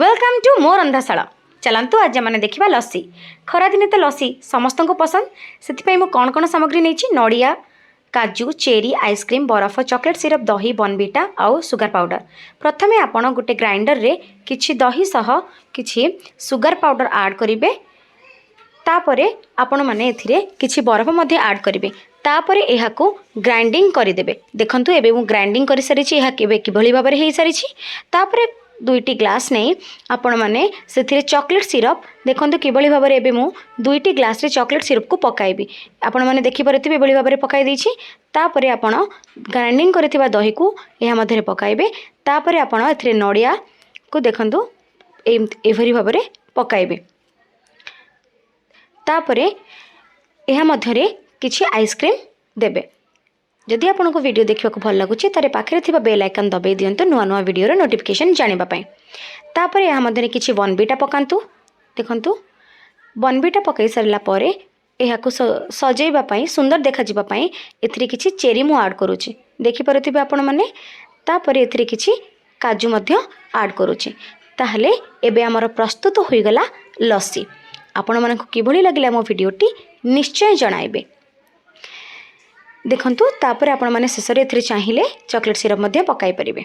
Welcome to ମୋ ରନ୍ଧାଶାଳ। ଚାଲନ୍ତୁ, ଆଜି ଆମେ ଦେଖିବା ଲସି। ଖରାଦିନେ ତ ଲସି ସମସ୍ତଙ୍କୁ ପସନ୍ଦ। ସେଥିପାଇଁ ମୁଁ କ'ଣ କ'ଣ ସାମଗ୍ରୀ ନେଇଛି: ନଡ଼ିଆ, କାଜୁ, ଚେରି, ଆଇସ୍କ୍ରିମ୍, ବରଫ, ଚକୋଲେଟ୍ ସିରପ୍, ଦହି, ବର୍ନଭିଟା ଆଉ ସୁଗାର ପାଉଡ଼ର। ପ୍ରଥମେ ଆପଣ ଗୋଟେ ଗ୍ରାଇଣ୍ଡରରେ କିଛି ଦହି ସହ କିଛି ସୁଗାର ପାଉଡ଼ର ଆଡ଼୍ କରିବେ। ତାପରେ ଆପଣମାନେ ଏଥିରେ କିଛି ବରଫ ମଧ୍ୟ ଆଡ଼୍ କରିବେ। ତାପରେ ଏହାକୁ ଗ୍ରାଇଣ୍ଡିଙ୍ଗ କରିଦେବେ। ଦେଖନ୍ତୁ, ଏବେ ମୁଁ ଗ୍ରାଇଣ୍ଡିଙ୍ଗ କରିସାରିଛି। ଏହା କେବେ କିଭଳି ଭାବରେ ହେଇସାରିଛି। ତାପରେ ଦୁଇଟି ଗ୍ଲାସ୍ ନେଇ ଆପଣମାନେ ସେଥିରେ ଚକୋଲେଟ୍ ସିରପ୍, ଦେଖନ୍ତୁ କିଭଳି ଭାବରେ ଏବେ ମୁଁ ଦୁଇଟି ଗ୍ଲାସ୍ରେ ଚକୋଲେଟ୍ ସିରପ୍କୁ ପକାଇବି। ଆପଣମାନେ ଦେଖିପାରୁଥିବେ, ଏଭଳି ଭାବରେ ପକାଇ ଦେଇଛି। ତାପରେ ଆପଣ ଗ୍ରାଇଣ୍ଡିଙ୍ଗ କରିଥିବା ଦହିକୁ ଏହା ମଧ୍ୟରେ ପକାଇବେ। ତାପରେ ଆପଣ ଏଥିରେ ନଡ଼ିଆକୁ, ଦେଖନ୍ତୁ, ଏଭଳି ଭାବରେ ପକାଇବେ। ତାପରେ ଏହା ମଧ୍ୟରେ କିଛି ଆଇସ୍କ୍ରିମ୍ ଦେବେ। ଯଦି ଆପଣଙ୍କୁ ଭିଡ଼ିଓ ଦେଖିବାକୁ ଭଲ ଲାଗୁଛି, ତାହେଲେ ପାଖରେ ଥିବା ବେଲ୍ ଆଇକନ୍ ଦବାଇ ଦିଅନ୍ତୁ ନୂଆ ନୂଆ ଭିଡ଼ିଓର ନୋଟିଫିକେସନ୍ ଜାଣିବା ପାଇଁ। ତାପରେ ଏହା ମଧ୍ୟରେ କିଛି ବର୍ନଭିଟା ପକାନ୍ତୁ। ଦେଖନ୍ତୁ, ବର୍ନଭିଟା ପକାଇ ସାରିଲା ପରେ ଏହାକୁ ସଜେଇବା ପାଇଁ, ସୁନ୍ଦର ଦେଖାଯିବା ପାଇଁ ଏଥିରେ କିଛି ଚେରି ମୁଁ ଆଡ଼୍ କରୁଛି। ଦେଖିପାରୁଥିବେ ଆପଣମାନେ। ତାପରେ ଏଥିରେ କିଛି କାଜୁ ମଧ୍ୟ ଆଡ଼୍ କରୁଛି। ତାହେଲେ ଏବେ ଆମର ପ୍ରସ୍ତୁତ ହୋଇଗଲା ଲସି। ଆପଣମାନଙ୍କୁ କିଭଳି ଲାଗିଲା ମୋ ଭିଡ଼ିଓଟି, ନିଶ୍ଚୟ ଜଣାଇବେ। ଦେଖନ୍ତୁ, ତାପରେ ଆପଣମାନେ ଶେଷରେ ଏଥିରେ ଚାହିଁଲେ ଚକୋଲେଟ୍ ସିରପ୍ ମଧ୍ୟ ପକାଇ ପାରିବେ।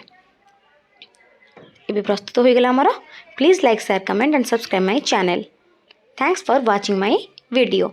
ଏବେ ପ୍ରସ୍ତୁତ ହୋଇଗଲା ଆମର। Please like, share, comment and subscribe my channel. Thanks for watching my video.